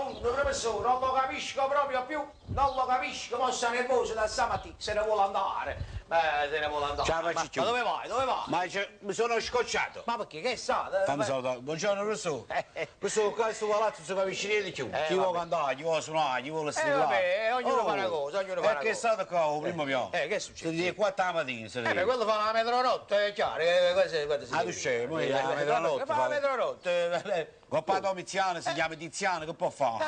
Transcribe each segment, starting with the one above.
St'alunno, professore, non lo capisco proprio più, non lo capisco, mo sta nervoso da stamattina, se ne vuole andare. Beh, se ne vuole andare. Ciao, ma, facci ma dove vai? Dove vai? Ma mi sono scocciato. Ma perché? Che è stato? Fammi salutare. Buongiorno professore. Professore, qua in questo palazzo non si capisce niente più. Chi vuole vabbè. cantare, chi vuole suonare, chi vuole strillare. Vabbè, ognuno fa una cosa, ognuno fa E una che è cosa. stato qua, o primo piano? Che è successo? Si dice 4 la mattina, si Beh, quello fa la metronotte, è chiaro. Questo si Ah, tu scemo, mo è la metronotte, Fa la fa- metronotte. Coppa Domiziano si chiama Tiziano, che può fare?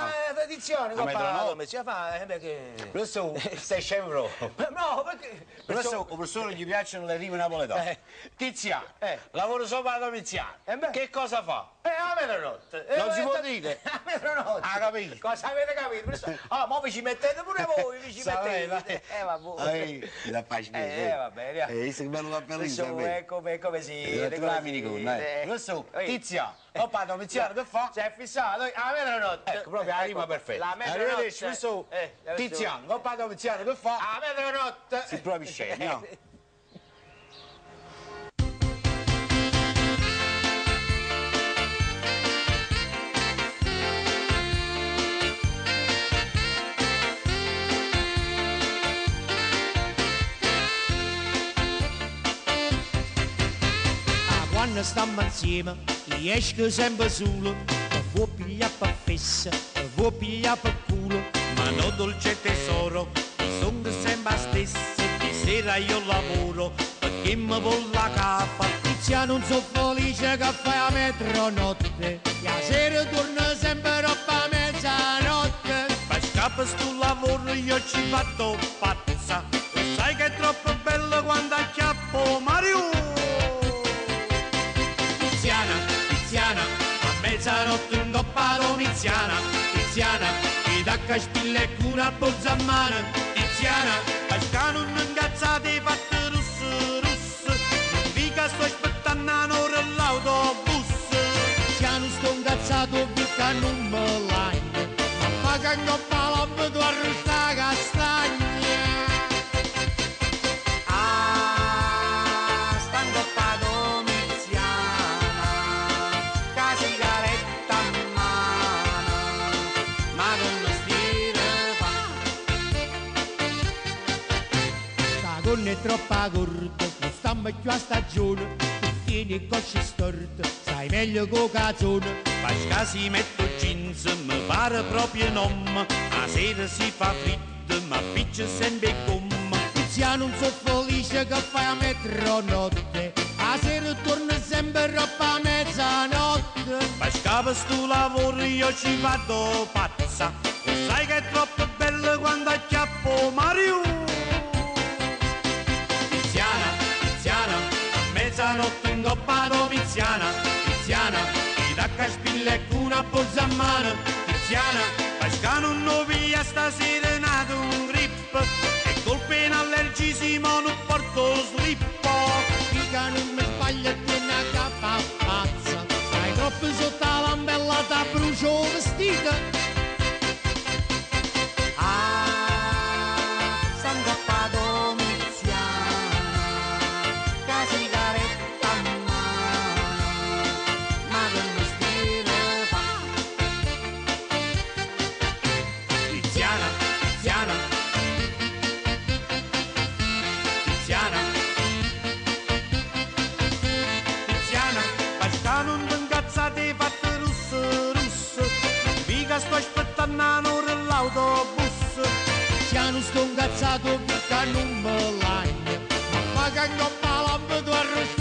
Tiziano, La coppa metronotte. Domiziano, fa, perché... Professore, stai scemo proprio. No, perché... Professore, al professore gli piacciono le rime napoletane. Tiziano, lavoro sopra la Domiziano. Beh. Che cosa fa? La metronotte. Non si può dire. La metronotte. Ah, capito. Cosa avete capito? Professore? Ah, mo vi ci mettete pure voi, vi ci mettete. Vabbè. Ehi, mi dà facile. Va bene. Visto che bello cappellino, Professore, sai come si... Eh, tu la miniconna, eh. Professore, Tiziano, papà Domiziano, che fa? Si è fissato, la metronotte. Ecco, proprio la rima perfetta. La metronotte. Arrivederci, professore. Tiziano, papà Domiziano, che fa? La metronotte. Si provi scemi, no? Ah, quando stiamo insieme, io esco sempre solo, ti vuoi pigliare per fessa, ti vuoi pigliare per culo. Ma no dolce tesoro, mi sono sempre la stessa, di sera io lavoro, perché mi vuole la capa. Tiziano non sono felice che fai a metronotte, la sera torna sempre roba a mezzanotte. Ma scappa sto lavoro io ci vado pazza, lo sai che è troppo bello quando acchiappo Mario. Tiziana, Tiziana, a mezzanotte in coppa Domiziana, Tiziana, ti tacca spilla e cura borsa a mano, Tiziana, perché non incazzate fatte russe, russe, non mica sto aspettando un'ora l'autobus. Tiziano sto incazzato perché non me lagno, ma fa che in coppa l'abito arrosta castagna. Ah, sta in coppa Domiziana, ca sigaretta in mano, ma come stile fa? Sta gonna è troppo corta, non stiamo più a stagione, tu tieni cosce storte, sai meglio che cazzone. Pasca si metto jeans, mi pare proprio un uomo, a sera si fa freddo, ma piccia sempre gomma. Tiziano non sono felice che fai a metronotte, a sera torna sempre roba a mezzanotte. Pasca per sto lavoro io ci vado pazza, lo sai che è troppo bello quando acchiappo Mario. Tiziana, Tiziana, a mezzanotte in coppa Domiziana, Tiziana, ti tacca spilla e con una borsa a mano, Tiziana, Pasca non lo via stasera è nato un grip, e colpa in allergisimo non porto slippo. Mica non mi sbaglio, tieni la capa pazza, stai troppo sotto la lambella, ti brucio il vestito. Ah, sta in coppa Domiziana, ca sigaretta in mano, ma che mestiere fa? Tiziana, Tiziana, Tiziana, Tiziana, Pasca non ti incazzate fatte russe, russe, non mica sto aspettando un'ora l'autobus. Tiziano sto incazzato perché non me lagno, ma fa che in coppa l'abito arrosta.